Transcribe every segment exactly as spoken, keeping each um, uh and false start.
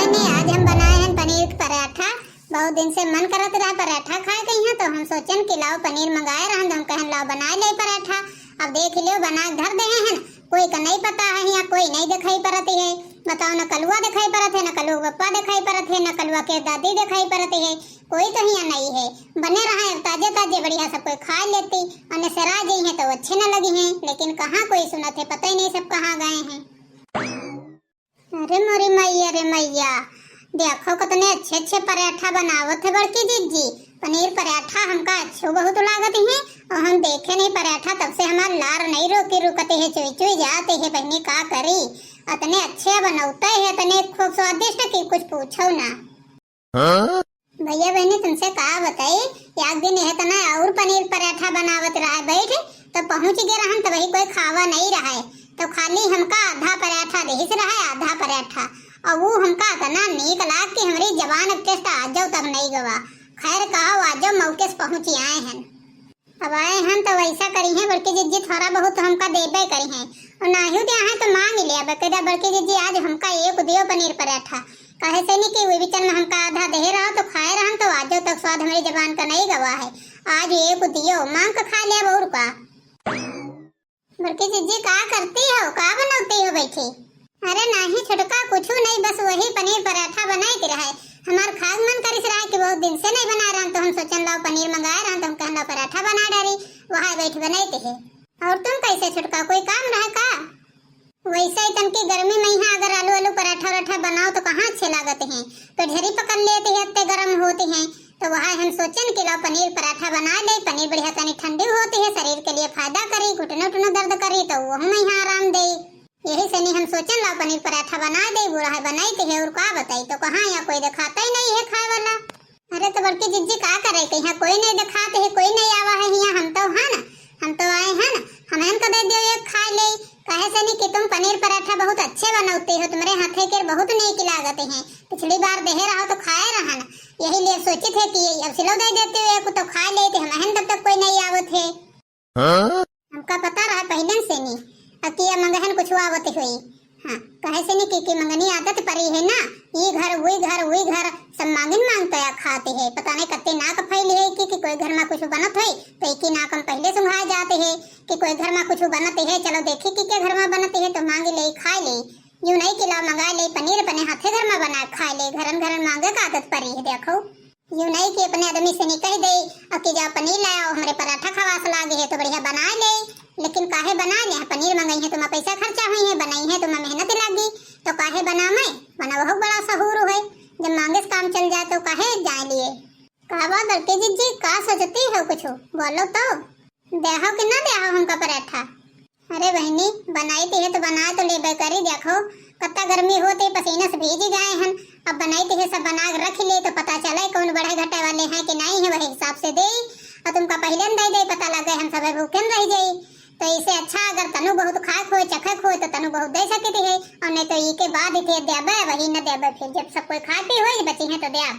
आज हम बनाए हैं पनीर के पराठा। बहुत दिन से मन करत रहा पराठा खाए के यहाँ, तो हम सोचन कि लाओ पनीर मंगाए रहन, तो हम कहन लाओ बनाए ले पराठा। अब देख लियो बना के धर दे हैं, कोई का नहीं पता है यहाँ, कोई नहीं दिखाई पड़त है। बताओ, न कलुआ दिखाई पड़त है, न कलुआ के पप्पा दिखाई पड़त है, न कलुआ के दादी दिखाई पड़त है, कोई तो यहाँ नहीं है। बने रहा है ताजे ताजे बढ़िया सब कोई खा लेती, और न सरा गई है तो अच्छे न लगी हैं, लेकिन कहाँ कोई सुनत है, पता ही नहीं सब कहाँ गए हैं। अरे मोरी मैया रे मैया, देखो कितने अच्छे अच्छे पराठा बनावत है बड़की जिज्जी। पनीर पराठा हमका अच्छो बहुत लागत है, और हम देखे नहीं पराठा तब से हमार लार नहीं रोकी रुकते है, चुई चुई जाते है बहनी, का करी। इतने अच्छे बनौते है, इतने खूब स्वादिष्ट कि कुछ पूछो ना। हाँ? भैया बहनी तुमसे का बताई, एक दिन यह तना और पनीर पराठा बनावत रहा बैठ, तो पहुँच गए रहन, तो वही कोई खावा नहीं रहा है, तो खाली हमका आधा पराठा देहिस रहा है, आधा पराठा, और वो हमका इतना नीक लाग कि हमरी जबान के टेस्ट आ जाओ तब नहीं गवा। खैर कहो, आ जाओ, मौके से पहुँच आए हैं। अब आए हैं तो वैसा करी हैं बड़की जिज्जी, थोड़ा बहुत तो हमका देबे करी हैं, और नाहियो दे हैं तो मांग ले। अब कह बड़की जिज्जी आज हमका एक दियो पनीर पराठा, काहे से नहीं कि वही बीचन में हमका आधा देहे रहो तो खाए रहन, तो आजो तक स्वाद हमारी जबान का नहीं गवा है। आज एक दियो मांग के खा ले अब और का। बड़की जिज्जी का करती हो, का बनौती हो बैठी? अरे नाही छोटका, कुछ नहीं, बस वही पनीर पराठा बनाए के रहे। हमार खाग मन करिस रहा कि बहुत दिन से नहीं बना रहन, तो हम सोचन लाओ पनीर मंगाए रहन, तो हम कहन लाओ पराठा बना डारी, वहाँ बैठ बनाए के है। और तुम कैसे छोटका, कोई काम रहा का? वैसे ही तनकी गर्मी में यहाँ अगर आलू आलू पराठा वराठा बनाओ तो कहाँ अच्छे लागत हैं, पेट झरी पकड़ लेते हैं, इतने गर्म होते हैं। तो वहाँ हम सोचन कि लाओ पनीर पराठा बना ले, पनीर बढ़िया तनी ठंडी होती है, शरीर के लिए फायदा करी, घुटनों उटनों दर्द करी तो वह में यहाँ आराम दे। यही से नहीं हम सोचन लाओ पनीर पराठा बना दे, बुरा है बनाई तो है और का बताई, तो कहाँ यहाँ कोई दिखाता ही नहीं है खाए वाला। अरे तो बड़की जिज्जी का करे के यहाँ कोई नहीं दिखाते है, कोई नहीं आवा है यहाँ, हम तो है ना, हम तो आए हैं ना, हम इनको दे दियो एक खाए ले। कहे से नहीं कि तुम पनीर पराठा बहुत अच्छे बनौते हो, तुम्हारे हाथे के बहुत नीक लागत हैं, पिछली बार देहे रहो तो खाए रहन, यही लिए सोचित है कि अब सिलो दे देते हो एक तो खा लेते, हम अहन तब तक कोई नहीं आवत है। हाँ? हमका पता रहा पहले से नहीं, अब किया मंगहन कुछ आवत होई। हाँ, कहे से नहीं कि, कि मंगनी आदत परी है ना, ई घर, वही घर, वही घर, सब मांगिन मांगते आ खाते है। पता नहीं कत्ते नाक फैली है कि, कि कोई घर में कुछ बनत होई, तो एक ही नाक हम पहले सुंघा जाते है कि कोई घर में कुछ बनत है, चलो देखी कि क्या घर में बनत है, तो मांग ले, खा ले। यूं नहीं कि लाओ मंगा ले पनीर, अपने हाथे घर में बना खा ले, घरन घरन मांगे का आदत परी है। देखो, यूं नहीं कि अपने आदमी से नहीं कह दे और कि जाओ पनीर लाओ, हमरे पराठा खवास लागे है तो बढ़िया बना ले, लेकिन काहे बना ले, पनीर मंगाई है, तुम्हारा पैसा खर्चा हुई है, बनाई है, तुम्हारा मेहनत लागी, तो काहे बनावे, बनावहु बड़ा सहूर है, जब मांगे से काम चल जाए तो काहे जाए लिए। का बात बड़की जिज्जी, का सोचती हो कुछ, बोलो तो, देहो कि ना देहो हमका पराठा? अरे बहनी, बनाई तो है तो बना तो लेबे करी। देखो, कत्ता गर्मी होते, पसीना से भीज गए हन। अब बनाई तो है, सब बना के रख ले तो पता चले कौन बढ़े घटे वाले हैं कि नहीं है, वही हिसाब से दे। और तुमका पहले न दे दे, पता लगे हम सब भूखे न रह जाई। तो इसे अच्छा अगर तनु बहुत खाए खोए, चखे खोए तो तनु बहुत दे सकते है, और नहीं तो ई के बाद इथे देबे, वही न देबे, फिर जब सब कोई खा पी होई बची है तो देब।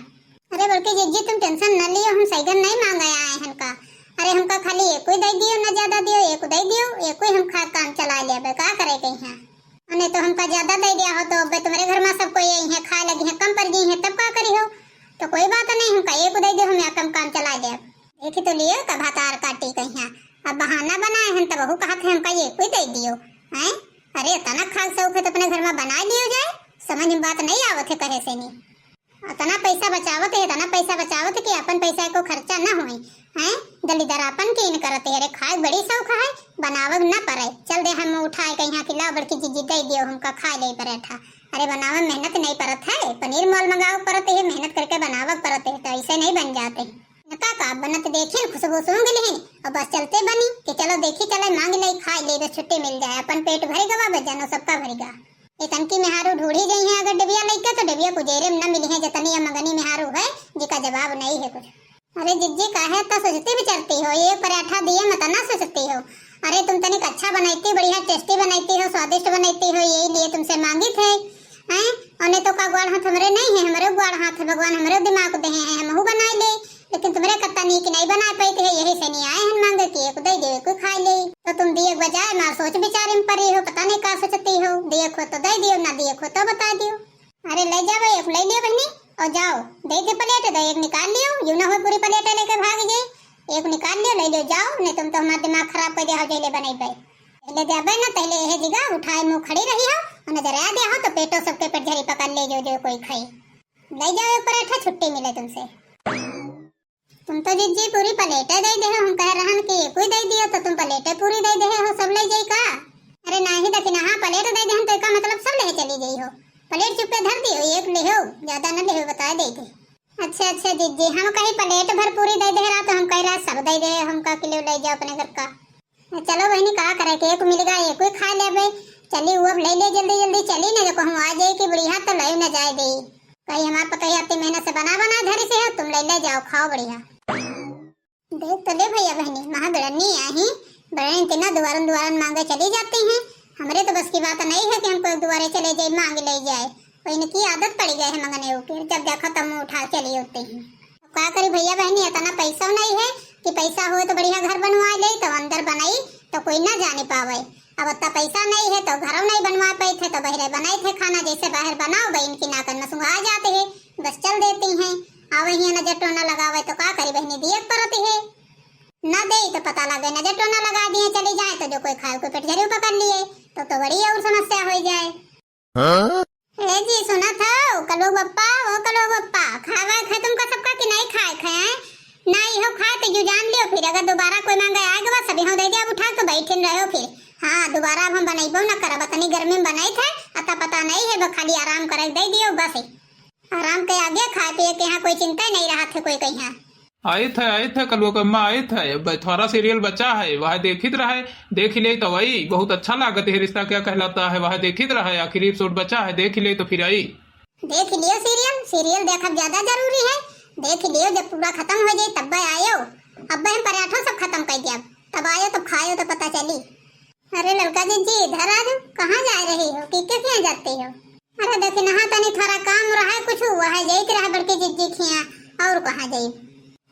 अरे बड़की जिज्जी, तुम tension न लियो, हम सैगन नहीं मांगे आए हैं का। अरे हमका खाली एक ही दे दियो, न ज्यादा दियो, एक दे दियो, एक ही हम खा काम चला लेबे, का करे के यहाँ। अने तो हमका ज्यादा दे दिया हो तो अब तुम्हारे घर में सब कोई यही है, खाए लगी है, कम पड़ गई है, तब का करी हो? तो कोई बात नहीं, हमका एक दे दियो, हम यहाँ कम काम चला लेब। देखी तो लियो का भातार काटी कहिया, अब बहाना बनाए हैं तब कहत है हमका एक ही दे दियो, हैं? अरे इतना खाल शौक है तो अपने घर में बना लियो जाए, समझ में बात नहीं आवत है कहे से नहीं। इतना पैसा बचावत है, इतना पैसा बचावत है कि अपन पैसा को खर्चा ना होए, हैं? दलिदरापन के इन करत है। अरे खाए बड़ी शौक है, बनावब ना पड़े। चल दे, हम उठाए के यहाँ खिलाओ, बड़की जिज्जी दे दियो हमका खाए ले पराठा। अरे बनावे मेहनत नहीं पड़त है, पनीर मॉल मंगावे पड़त है, मेहनत करके बनावे पड़त है, तो ऐसे नहीं बन जाते हैं। इनका का बनत देखिन, खुशबू सूंघ लिहिन और बस चलते बनी कि चलो देखी चले, मांग ले, खाए ले, बस छुट्टी मिल जाए, अपन पेट भरेगा, बस जानो सबका भरेगा। ए तनकी मेहारू ढूढ़ी गई है, अगर डेबिया लइके तो डेबिया कुजेरे में न मिली है, जतनी या मगनी मेहारू है, जिका जवाब नहीं है कुछ। अरे जिज्जी, काहे इतना सोचती विचारती हो? ये पराठा दिए मत ना सोचती हो। अरे तुम तनिक अच्छा बनैती, बढ़िया tasty बनैती हो, स्वादिष्ट बनैती हो, यही लिए तुमसे मांगी थे, हैं? और नहीं तो का ग्वाड़ हाथ हमरे नहीं है, हमरे ग्वाड़ हाथ है, भगवान हमरे दिमाग दे हैं, हमहू बनाए ले। लेकिन तुम्हरे कत्ता नीक नहीं बना पाइत है, यही से नहीं आए हैं मांगे कि एक दे दियो, एक खाए ले। तो तुम दिए के बजाय मार सोच विचार में पड़ी हो, पता नहीं का सोचती हो। दिए खो तो दे दियो, ना दिए खो तो बता दियो। अरे ले जाओ, एक ले लियो बहनी, और जाओ, दे दे प्लेट, दे एक निकाल लियो, यूं ना हो पूरी प्लेट लेके भाग जाई। एक निकाल लियो, ले लियो, जाओ, नहीं तुम तो हमार दिमाग खराब कर दिया हो, जैले बनाई पे। पहले जाबे ना, पहले यह जगह उठाए मुंह खड़ी रही हो, और नजर आ दिया हो तो पेटो सबके पेट झरी पकड़ ले जो, जो कोई खाई। ले जाओ एक पराठा, छुट्टी मिले तुमसे। तुम तो जिज्जी पूरी प्लेटे दे दे हो, हम कह रहन कि एक ही दे दियो तो तुम प्लेटे पूरी दे दे हो, सब ले जाई का? अरे नाही दखिना, हाँ प्लेट दे दे हम तो एका मतलब सब ले चली जाई हो। प्लेट चुप्पे धर दियो, एक ले हो, ज्यादा न ले हो, बता दे दे। अच्छा अच्छा जिज्जी, हम कही प्लेट भर पूरी दे दे रहा तो हम कह रहा सब दे दे, हम का किलो ले जाओ अपने घर का। चलो बहनी, का करे के, एक मिल गया, एक ही खा लेबे। चली, वो अब ले ले जल्दी जल्दी, चली ना, जो कहूँ आ जाए कि बुढ़िया तो ले न जाए दे। कही हमार पतोहिया इतनी मेहनत से बना बना धरी से है, तुम ले ले जाओ, खाओ बढ़िया। देख तो ले भैया बहनी, महा बिड़नी आही, बिड़नी इतना दुआरन दुआरन मांगे चली जाती हैं। हमरे तो बस की बात नहीं है कि हमको एक दुआरे चले जाए, मांग ले जाए। वो इनकी आदत पड़ी गई है मंगने की, जब देखो तब मुंह उठा चली होती हैं। का करी भैया बहनी, इतना पैसा नहीं है कि पैसा होए तो बढ़िया घर बनवा ले, तो अंदर बनाई तो कोई ना जाने पावे। अब इतना पैसा नहीं है तो घरों नहीं बनवा पाई थे, तो बहरे बनाई थे खाना, जैसे बाहर बनाओ बहन की नाकन में सुंघा जाते हैं, बस चल देती हैं। आवे हियाँ नजर टोना लगावे तो का करी बहनी, दिए के परत है। ना दे तो पता लगे, नजर टोना लगा दिए चली जाए, तो जो कोई खाए कोई पेट झरियो पकड़ लिए, तो, तो बड़ी और समस्या हो जाए। हाँ? ए जी, सुनत हो, कलुआ बप्पा, ओ कलुआ बप्पा, खावा खाए तुमका सबका कि नहीं खाए खाए, हैं? नहीं हो खाए तो यू जान लियो, फिर अगर दोबारा कोई मांगे आएगा, बस अभी हम दे दिया, अब उठा के बैठे रहो फिर। हाँ, दोबारा अब हम बनैबो न करब, इतनी गर्मी में बनाई थे, अता पता नहीं है, बस खाली आराम करे दे दियो, बस। आराम के आगे खाए पिए के यहाँ कोई चिंता ही नहीं रहा थे कोई कहीं। आइत है, आइत है, कलुआ के अम्मा आइत है। अब थोड़ा सीरियल बचा है, वह देखित रहे, देख ले तो वही बहुत अच्छा लागत है। रिश्ता क्या कहलाता है, वह देखित रहे, आखिरी एपिसोड बचा है, देख ले तो फिर आई। देख लियो सीरियल, सीरियल देखब ज्यादा जरूरी है। देख लियो, जब पूरा खत्म हो जाए तब आयो। अब हम पराठो सब खत्म कर दिया, तब आयो, तब खायो तो पता चली। अरे ललका जिज्जी, इधर आ जाओ, कहाँ जा रही हो, कि किस यहाँ जाती हो? अरे देखी नहा तनी थोड़ा काम रहा है कुछ, वह जाइत रहा बड़की जिज्जी खिया, और कहाँ जाई?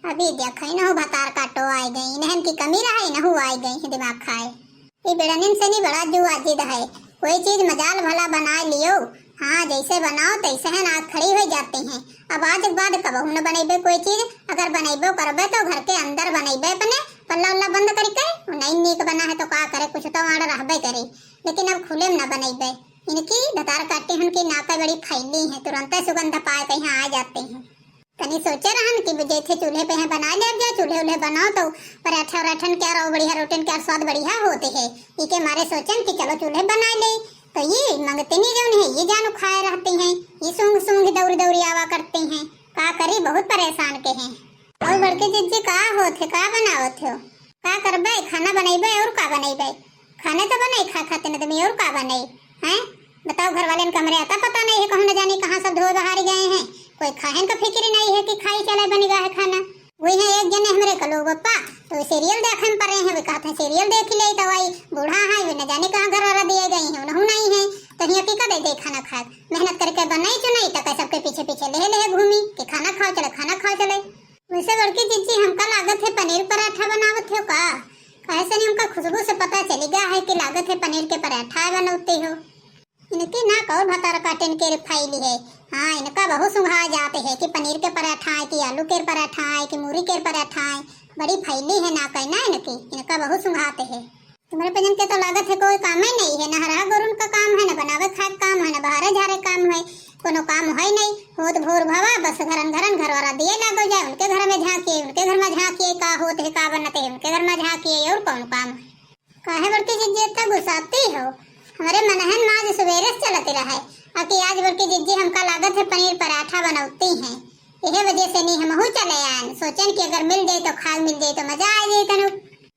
अभी देखा इनहु भतार काटो आए गई, इन्हन की कमी रहा, इनहु आए गई है दिमाग खाए। ई बेड़निन से नहीं बड़ा जुआ जिद है, कोई चीज मजाल भला बना लियो, हाँ जैसे बनाओ तैसे है ना खड़ी हो जाती हैं। अब आज के बाद कबहू न बनैबे कोई चीज, अगर बनैबो करबे तो घर के अंदर बनैबे अपने, पल्ला उल्ला बंद करके, वो नहीं नीक बना है तो का करे, कुछ तो आड़ रहबे करे, लेकिन अब खुले में न बनैबे। इनकी भतार काटी उनकी नाक बड़ी फैली है, तुरंत सुगंध पाए के यहाँ आ जाते हैं। तनी सोचे रहन कि जैसे चूल्हे पे हैं बना ले जा, चूल्हे उल्हे बनाओ तो पराठा उराठन क्या रहो बढ़िया, रोटिन क्या स्वाद बढ़िया होते है। इके मारे सोचन कि चलो चूल्हे बना ले, तो ये मंगते नहीं जौन है, ये जानू खाए रहते हैं, ये सूंघ सूंघ दौड़ी दौड़ी आवा करते हैं। का करी, बहुत परेशान के हैं। और बड़के जिज्जी का होत है, का बनावत हो? का करबे, खाना बनैबे और का बनैबे? खाने तो बने, खा खाते न आदमी और का बने, हैं? बताओ, घर वाले के हमरे अता पता नहीं है, कहूँ न जानी कहाँ सब धोए बहार गए हैं। कोई खाहन का फिक्र नहीं है कि खाई चले बन गया है खाना। वही है एक जने हमरे कलुआ बप्पा, तो सीरियल देखे में पड़े हैं, वे कहते हैं सीरियल देख ले, तो वही बूढ़ा है, वे न जाने कहाँ घर वाला दिए गए हैं, उनहु नहीं है, तो हियाँ की का दे दे खाना खाए, मेहनत करके बनाई चुनाई, तो सबके पीछे पीछे ले ले घूमी कि खाना खाओ चले, खाना खाओ चले। वैसे बड़की जिज्जी, हमका लागत है पनीर पराठा बनावत हो का? काहे से नहीं, हमका खुशबू से पता चली गया है कि लागत है पनीर के पराठा बनौते हो। इनकी नाक और भतार काटिन के फैली है। हाँ, इनका बहुत सुंघा जाते है कि पनीर के पराठा है कि आलू के पराठा है कि मूरी के पराठा है। बड़ी फैली है नाक है ना इनकी, इनका बहुत सुंघाते है। तुम्हरे पजन के तो लागत है कोई काम ही नहीं है, न हरा गोरुन का काम है, न बनावे खाए काम है, न बहारे झारे काम है, कोनो काम है नहीं। होत भोर भवा बस घरन घरन घर वाला दिए लागो जाए, उनके घर में झांकिए, उनके घर में झांकिए, का होत है का बनत है, उनके घर में झांकिए, और कौन काम है? काहे बड़की जिज्जी इतना गुस्साती हो? हमरे मनहन माज सुबेरे से चलत रहे, अकी आज बड़की जिज्जी हमका लागत है पनीर पराठा बनौती हैं, यह वजह से नहीं हमहू चले आयन, सोचन कि अगर मिल जाए तो खाए, मिल जाए तो मजा आ जाए तनु।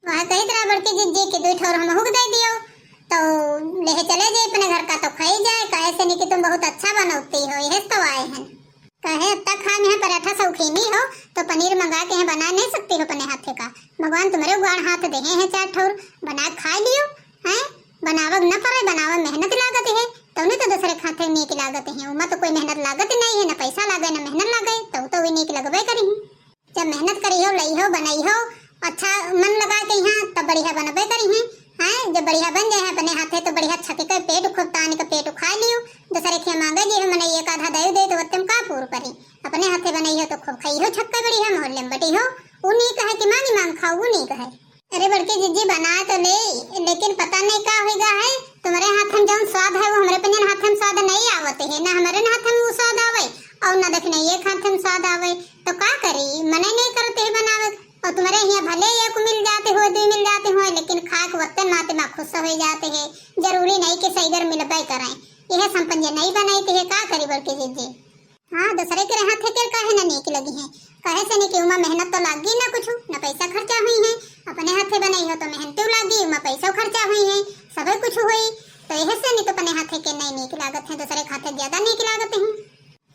वह कही तरह बड़की जिज्जी कि दो ठौर हमहू के दे दियो, तो लेहे चले जाए अपने घर का, तो खाई जाए, काहे से नहीं कि तुम बहुत अच्छा बनौती हो, यह तो आए हैं। कहे अब तक हम यहाँ पराठा शौकीनी हो, तो पनीर मंगा के यहाँ बना नहीं सकती हो अपने हाथे का? भगवान तुम्हारे उगाड़ हाथ देहे हैं चार ठौर, बना के खा लियो, हैं? बनावक न पड़े, बनावे मेहनत लागत है, तो नहीं तो दूसरे खाते नीक लागत है, उमा तो कोई मेहनत लागत नहीं है, न पैसा लागे, न मेहनत लागे, तो, तो भी नीक लगबे करी। जब मेहनत करी हो, लई हो, बनाई हो, अच्छा मन लगा के यहाँ, तब बढ़िया बनबे करी हैं, हैं? जब बढ़िया बन जाए अपने हाथे, तो बढ़िया छक के पेट खूब तान के पेट खा लियो। दूसरे के मांगे जे हो, मने एक आधा जरूर परी। अपने हाथे बनई हो तो खूब खई हो, छक्का बढ़िया मोहल्ले में बटी हो। ऊ नीक है कि मांगी मांग खाओ, ऊ नीक है। अरे बड़की जिज्जी, बना तो ले, लेकिन पता नहीं का होइगा है, तुम्हरे हाथ में जौन स्वाद है वो हमरे पंजन हाथ में स्वाद नहीं आवत है, ना हमरे हाथ में वो स्वाद आवे और ना दखिनैये के हाथ में स्वाद आवे। तो का करी, मने नहीं करते है बनावे। और तुम्हरे हियाँ भले एक मिल जाते हो, दुई मिल जाते हो, लेकिन खाए के वक्त माते माँ खुश हो जाते है। जरूरी नहीं कि सैगर मिलबे करें। यह संपंजे नहीं बनाई है, का करी बड़की जिज्जी? हाँ, दूसरे के हाथे के काहे ना नीक लगी है? काहे से नहीं कि उमा मेहनत तो लागी ना कुछ, ना पैसा खर्चा हुई है। अपने हाथे बनाई हो तो मेहनत लागी, उमा पैसा खर्चा हुई है, सबे कुछ हुई। तो यह से नहीं तो अपने हाथे के नहीं नीक लागत है, दूसरे के हाथे ज्यादा नीक लागत है।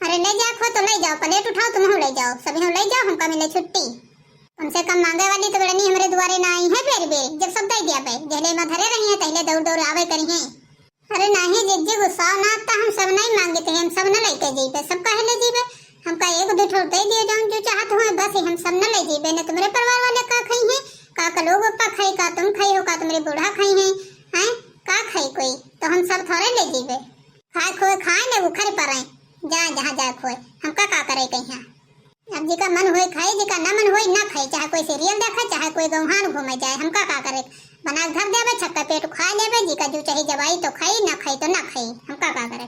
अरे ले जाए हो तो ले जाओ, प्लेट उठाओ, तुम ले जाओ, सभी ले जाओ, हमका मिले छुट्टी। कम से कम मांगे वाली तो बड़नी हमरे दुआरे ना आई है, बेर बेर जब सब दे दिया बे, जहले में धरे रही है, तहले दौड़ दौड़ आवे करी है। अरे नाही जिज्जी, गुस्सा ना, त हम सब नहीं मांगते हैं, हम सब न लेके जीबे, सब काहे ले जीबे? हमका एक दो ठो दे दियो, जौन जो चाहत हो, बस ही हम सब न ले जीबे। न तुम्हरे परिवार वाले का खाई हैं, का का लोग पप्पा खाई, का तुम खाई हो, का तुम्हरे बूढ़ा खाई हैं, हैं? का खाई कोई? तो हम सब थोड़े ले जीबे। खाए खोए खाए, ने उखर पड़े, जाए जहाँ जाए खोए, हमका का करे कहीं। अब जिका मन होई खाई, जिका ना मन होई ना खाई, चाहे कोई सीरियल देखे, चाहे कोई गौहान घूमे जाए, हमका का करे? बना के धर देबे, छक्का पेट खा लेबे, जिका जो चाही जब आई तो खाई, ना खाई तो ना खाई, हमका का करे?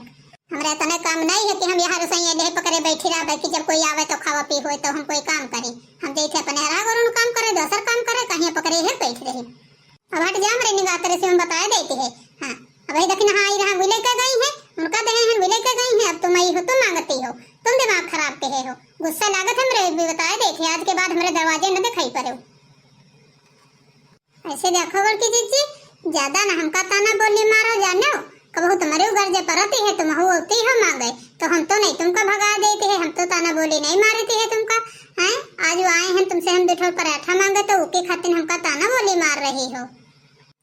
हमरा इतने काम नहीं है कि हम यहाँ रसोई ले पकड़े बैठी रहबे कि जब कोई आवे तो खावा पी होए तो हम कोई काम करी। हम जैसे अपने हरा गोरुन काम करे, दोसर काम करे, कहीं पकड़े है बैठ रही। अब हट जा, हमरे निगाह तेरे से हम बताए देती है। हाँ, अब वही दखिन हाँ आई रहा, वो लेके गई है, उनका दहे हैं, वो लेके गई है। अब तुम आई हो, तुम मांगती हो, तुम दिमाग खराब के है हो। गुस्सा लागत हमरे भी बताए देती है, आज के बाद हमरे दरवाजे न दिखाई पड़े। ऐसे देखो बड़की जिज्जी, ज्यादा ना हमका ताना बोली मारो, जानो, कबहू तुम्हरे घर जे परती है, तुम हो होती हो मांगे, तो हम तो नहीं तुमका भगा देती है, हम तो ताना बोली नहीं मारती है तुमका। हैं, आज वो आए हैं तुमसे हम दो ठो पराठा मांगे, तो उके खातिर हमका ताना बोली मार रही हो।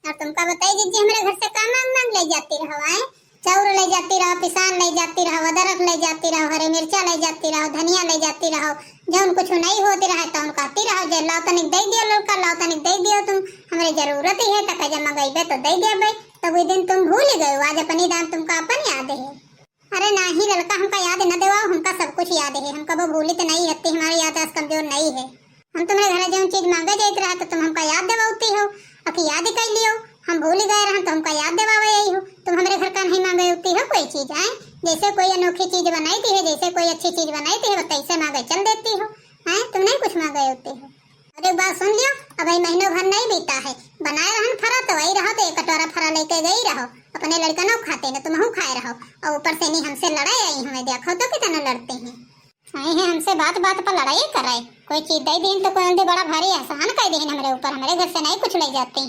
और तुमका बताई जिज्जी, हमरे घर से का मांग मांग ले जाती रहो, हैं? चाउर ले जाती रहो, पिसान ले जाती रहो, अदरक ले जाती रहो, हरी मिर्चा ले जाती रहो, धनिया ले जाती रहो, जौन कुछ नहीं होती रहे तौन कहती रहो, जे लाओ तनिक दे दियो लड़का, लाओ तनिक दे दियो तुम, हमरे जरूरत ही है, त कहे जब मंगइबे तो दे देबे। तब वो दिन तुम भूल गए हो, आज अपनी दान तुमका अपन याद है। अरे नाही लड़का, हमका याद न देवाओ, हमका सब कुछ याद है, हम कबो भूलित नहीं हती, हमारी याददाश्त कमजोर नहीं है। हम तुम्हरे घरे जौन चीज मांगे जाइत रहा तो तुम हमका याद देवाउती हो, अकी याद ही कर लियो। हम भूल गए रहन तो हमका याद देवावे आई हो। तुम हमरे घर का नहीं मांगे होती हो कोई चीज, हैं? जैसे कोई अनोखी चीज बनाई थी है, जैसे कोई अच्छी चीज बनाई थी है, बस तैसे मांगे चल देती हो, हैं? तुम नहीं कुछ मांगे होती हो। और एक बात सुन लियो, अब ये महीनों भर नहीं बीता है, बनाए रहन फरा तो आई रहो तो एक कटोरा फरा लेके गई रहो, अपने लड़कनों खाते न तुमहू खाए रहो, और ऊपर से नहीं हमसे लड़ाई आई, हमें देखो तो कितना लड़ते हैं। आई है हमसे बात बात पर लड़ाई कराए। कोई चीज दे दीन तो कोई दे बड़ा भारी एहसान कर दीन हमरे ऊपर, हमरे घर से नहीं कुछ ले जाती।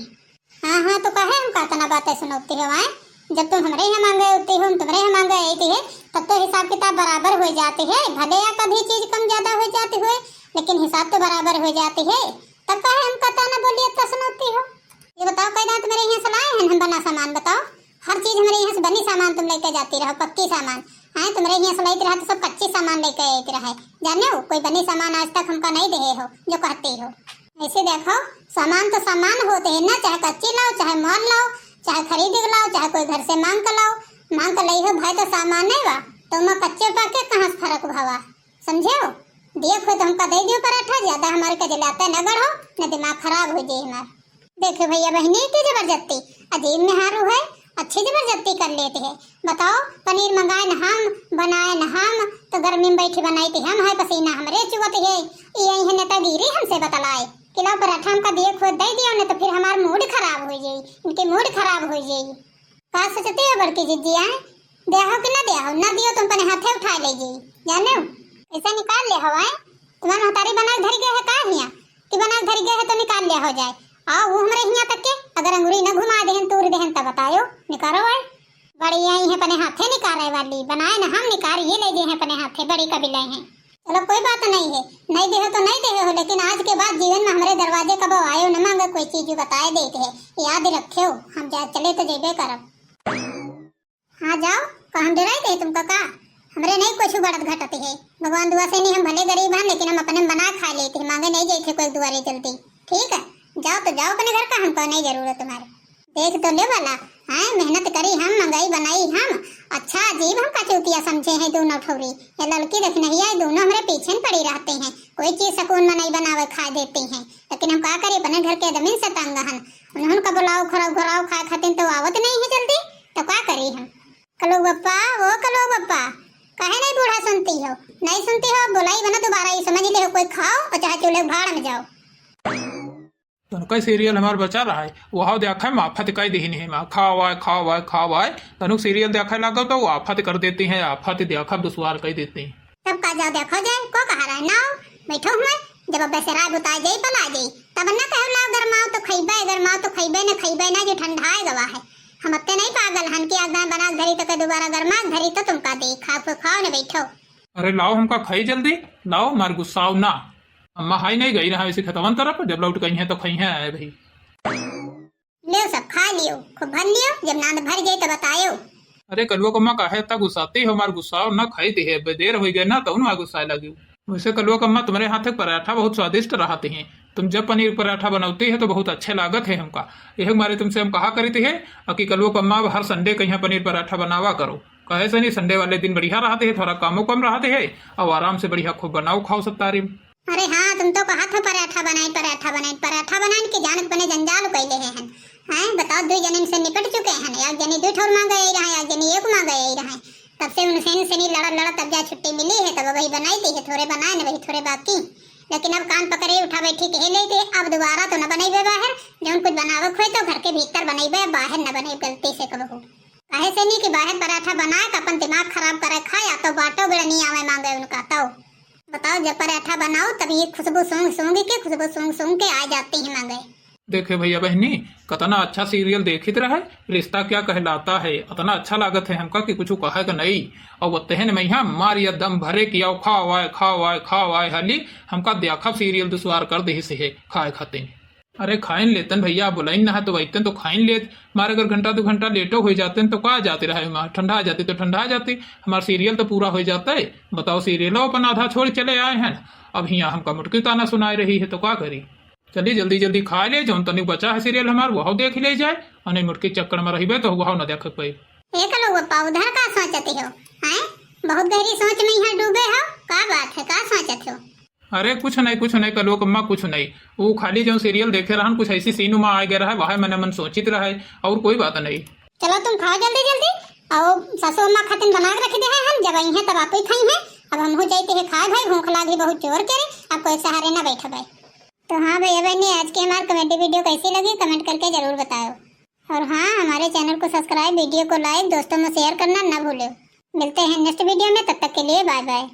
हाँ, हाँ, तो काहे हमका इतना बातें सुनौती हो, आए? जब तुम हमरे यहाँ मांगे होती हो, हम तुम्हरे यहाँ मांगे आई थी है, तब तो हिसाब किताब बराबर हो जाती है। भले या कभी चीज कम ज्यादा हो जाती हुए, लेकिन हिसाब तो बराबर हो जाती है। तब काहे हमका ताना बोली इतना सुनौती हो? ये बताओ, कई दांत मेरे यहाँ से लाए हैं हम बना सामान, बताओ? हर चीज हमरे यहाँ से बनी सामान तुम लेके जाती रहो, पक्की सामान। हैं, तुम्हरे यहाँ से लाइत रहा तो सब कच्ची सामान लेके आइत रहे। जाने हो, कोई बनी सामान आज तक हमका नहीं देहे हो, जो कहती हो। ऐसे देखो, सामान तो सामान होते हैं ना, चाहे कच्ची लाओ, चाहे मॉल लाओ, चाहे खरीद के लाओ, चाहे कोई घर से मांग के लाओ, मांग के लाई हो भाई तो सामान नहीं बा, तो मैं कच्चे पाके कहाँ से फर्क भवा? समझे हो? दिए खुद हमका दे दियो पराठा, ज्यादा हमारे के जलाते न गढ़ो, न दिमाग खराब हो जाए हमार। देखे भैया बहनी की जबरदस्ती, अजीब मेहारू है, अच्छी जबरदस्ती कर लेते हैं। बताओ, पनीर मंगाए न हम, बनाए न हम, तो गर्मी में बैठी बनाई थी हम, है पसीना हमरे चुवत है। ये यही नेतागिरी हमसे बतलाए कि लाओ पराठा हमका दिए खुद दे दियो, न तो फिर हमार मूड खराब हो जाई, इनके मूड खराब हो जाई। का सोचती हो बड़की जिज्जी, आए? द्या हो कि ना द्या हो? ना दियो तुम अपने हाथे उठा ले जी, जाने हो? ऐसा निकाल ले हो, आए? तुम्हारे महतारी बना के धरी गए है का हिया? कि बना के धरी गए है तो निकाल ले हो जाए। आओ, वो हमरे हिया तक के, अगर अंगुरी न घुमा देहन, तूर देहन, तब बतायो, निकालो आए। बड़ी आई है अपने हाथे निकाले वाली, बनाए ना हम निकाल, ये ले जे हैं अपने हाथे, बड़ी कबीले हैं। चलो कोई बात नहीं है, नहीं देहो तो नहीं देहो, लेकिन आज के बाद जीवन में हमरे दरवाजे कबो आयो न मांगे कोई चीज, बताए देते है, याद रखे हो, हम जा चले तो जेबे करब। हाँ जाओ, का हम डराई थे तुमका का? हमरे नहीं कुछ बढ़त घटत है, भगवान दुआ से नहीं हम भले गरीब हैं, लेकिन हम अपने बना खा लेते हैं, मांगे नहीं जाते कोई दुआरे जल्दी। ठीक है, जाओ तो जाओ अपने घर का, हमको नहीं जरूरत तुम्हारे। देख तो ले वाला, हैं, मेहनत करी हम, मंगई बनाई हम, अच्छा अजीब हमका चूतिया समझे हैं दूनौ ठौरी। ये लड़की देखनहिया, ये दूनौ हमरे पीछे न पड़ी रहती हैं, कोई चीज सकून में नहीं बनावे खाए देती हैं, लेकिन हम का करी, अपने घर के आदमी से तंग हन। उन्होंने का बुलाओ, खराब घराओ खाए खातिर तो आवत नहीं है जल्दी, तो का करी हम? कलुआ बप्पा, ओ कलुआ बप्पा, काहे नहीं बूढ़ा सुनती हो? नहीं सुनती हो, बुलाई बना दोबारा, ये समझ ले हो, कोई खाओ और चाहे चूल्हे भाड़ में जाओ। तनका सीरियल हमार बचा रहा है, वह देखा माँ फत कई दिहिन है, माँ खाओ आए, खाओ आए, खाओ आए। तनुक सीरियल देखे लागो तो वो आफत कर देती हैं, आफत देखब दुश्वार कई देती हैं। तब का जाओ देखो जाए, को कहा रहा है, ना आओ, बैठो हुए, जब अब बेसरा बुताए जाई, पला जाई, तब ना कहो लाओ गरमाओ तो खइबे, गरमाओ तो खइबे, न खइबे ना, जो ठंडा है गवा है। हम अब ते नहीं पागल हन कि आग दाएं बना के धरी तो के दोबारा गरमा के धरी तो तुमका दे, खाओ, खाओ, खाओ न बैठो। अरे लाओ हमका खाई जल्दी, लाओ, मार गुस्साओ ना। अम्मा हाई नहीं गई रहा इसी खेतवन तरफ, जब लौट गई हैं तो खाई हैं आए भाई। लियो सब खा लियो, खूब भर लियो, जब नांद भर जाए तो बतायो। अरे कलुआ कम्मा काहे इतना गुस्साती हो, मार गुस्साओ ना, खाई दी है, बे देर हो गए ना, तउन मार गुस्साए लगी। वैसे कलुआ कम्मा तुम्हारे हाथ के पराठा बहुत स्वादिष्ट रहते हैं, तुम जब पनीर पराठा बनाती है तो बहुत अच्छे लागत है हमका, यही मारे तुमसे हम कहा करी थी है कि कलुआ कम्मा अब हर संडे कहीं पनीर पराठा बनावा करो। कहे से नहीं, संडे वाले दिन बढ़िया रहते हैं, थोड़ा कामो कम रहते हैं और आराम से बढ़िया खूब बनाओ खाओ सब तारीम। अरे हाँ, तुम तो कहत हो पराठा बनाइन, पराठा बनाइन, पराठा बनाइन के जान के बने जंजाल कैले है हन। हैं, बताओ, दुई जनिन से निपट चुके हैं, एक जनी दुई ठौर मांगे आई रहा है, एक जनी एक मांगे आई रहा है। तब से उनसे इनसे नहीं लड़ा लड़ा तब जा छुट्टी मिली है, तब वही बनाई दी है, थोड़े बनाए न वही थोड़े बाकी। लेकिन अब कान पकड़े उठा बैठी कहे ले थे, अब दोबारा तो न बनैबे बाहर, जौन कुछ बनावे खोए तो घर के भीतर बनैबे, बाहर न बनैबे गलती से कबहू। काहे से नहीं कि बाहर पराठा बनाए के अपन दिमाग खराब करे खाए, या तो बाटो बेड़ा नहीं आवे मांगे उनका। तो बताओ, जब पराठा बनाओ तब ये खुशबू सूंघ सूंघ के, खुशबू सूंघ सूंघ के आ जाती है मांगे। देखे भैया बहनी, कतना अच्छा सीरियल देखित रहे, रिश्ता क्या कहलाता है, अतना अच्छा लागत है हमका कि कुछ कहे का नहीं। और वो तहन में यहाँ मारिया दम भरे कि आओ खाओ आए, खाओ आए, खाओ आए, हाली हमका देखब सीरियल दुश्वार कर दे से है खाए खातिर। अरे खाइन लेतन भैया, बुलाइन ना है तो वैतन तो खाइन लेत। मारे अगर घंटा दो घंटा लेटो हो जाते तो का जाते रहे, माँ ठंडा आ जाती तो ठंडा आ जाती, हमार सीरियल तो पूरा हो जाता है। बताओ, सीरियलो अपन आधा छोड़ चले आए हैं, अब हियाँ हमका मुटकी ताना सुनाए रही है तो का करी? चली जल्दी जल्दी खा ले, जौन तनिक बचा है सीरियल हमार वह देख ले जाए, अने मुटकी चक्कर में रहिबे तो वह न देख पाई। ए कलुआ बप्पा, उधर का सोचते हो? हैं, बहुत गहरी सोच में यहाँ डूबे हो, का बात है, का सोचते हो? अरे कुछ नहीं, कुछ नहीं कलुआ कम्मा, कुछ नहीं। वो खाली जो सीरियल देखे रहन, कुछ ऐसी सीन में आ गया रहा, वह मन मन सोचित रहा, और कोई बात नहीं। चलो तुम खाओ जल्दी जल्दी, और सासू अम्मा खातिन बना के रख दे हैं हम, जब आई हैं तब आप ही खाई हैं। अब हम हो जाते हैं खाए भाई, भूख लागी बहुत जोर के रे, अब कोई सहारे ना बैठा भाई। तो हाँ भैया बहनी, आज की हमारी कॉमेडी वीडियो कैसी लगी कमेंट करके जरूर बताओ, और हाँ हमारे चैनल को सब्सक्राइब, वीडियो को लाइक, दोस्तों में शेयर करना ना भूलो। मिलते हैं नेक्स्ट वीडियो में, तब तक के लिए बाय बाय।